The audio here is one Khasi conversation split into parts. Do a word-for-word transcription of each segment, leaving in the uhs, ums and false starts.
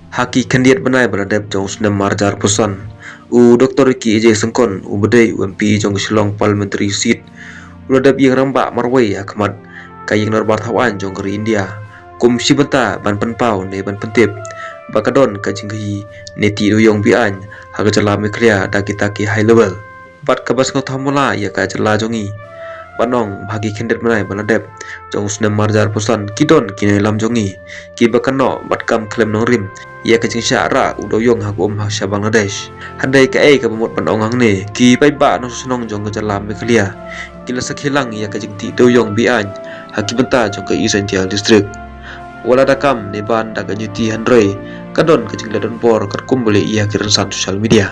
Ha ki khyndiat bnai ba la dep jong u snem arhajar arphew san, u Doktor Ricky A J Syngkon, u ba dei u M P jong ka Shillong Parliamentary Seat, u la dep ïeng rangbah marwei ha khmat ka ïing dorbar thaw aiñ jong ka ri India, kum shi bynta ban pynpaw ne ban pyntip ba ka don ka jingkhaïi ne tih dewïong be-aiñ ha ka jylla Meghalaya da kita ki high level. Bad kaba sngewthuh mula ïa ka jylla jong ngi, ban ong ba ha ki khyndiat bnai ba la dep jong u snem arhajar arphew san, ki don ki nongïalam jong ngi kiba kynnoh bad kam khlem nongrim ïa ka jingshah rah u dewïong ha ka um ha sha Bangladesh. Hynrei kaei kaba mut ban ong hangne, ki paidbah nongshong shnong jong ka jylla Meghalaya ki la sakhi lang ïa ka jingtih dewïong be-aiñ ha ki bynta jong ka East Jaintia District. Wat la da kam ne ban da ka juti, hynrei ka don ka jingleh donbor katkum ba la ïohi ha ki rynsan social media.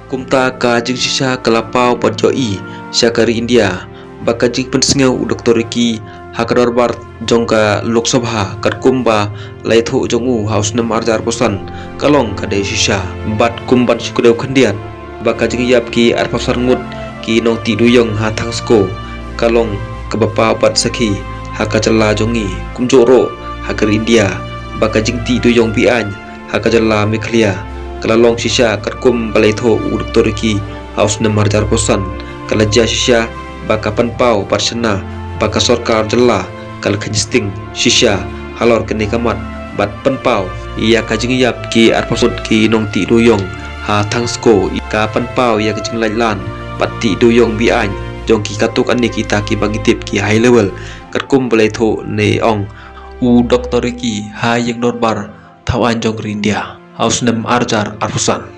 Kumta ka jingshisha ka la paw bad ïohi sha ka ri India ba ka jingpynsngew u Doktor Ricky ha ka dorbar jong ka Lok Sabha katkum ba la ïathuh jong u ha u snem arhajar arphew san ka long ka dei shisha. Bad kum ban shu kdew khyndiat ba ka jingïap ki arphew san ngut ki nongtih dewïong ha Thangsko ka long kaba paw bad sakhi ha ka jylla jong ngi, kumjuh ruh ha ka ri India, ba ka jingtih dewïong be-aiñ ha ka jylla Meghalaya ka la long shisha katkum ba la ïathuh u Doktor Ricky ha u snem arhajar arphew san. Ka la jia shisha ba ka pynpaw bad shynna ba ka sorkar jylla ka la kheiñ sting shisha halor kane ka mat bad pynpaw ïa ka jingïap ki arphew san ngut ki nongtih dewïong ha Thangsko, ka pynpaw ïa ka jinglait lan bad tih dewïong be-aiñ jong ki katto katne kita kiba ngi tip ki high level katkum ba la ïathuh ne ong u Doktor Ricky ha ïing dorbar thaw aiñ jong ka ri India ha u snem arhajar arphew san.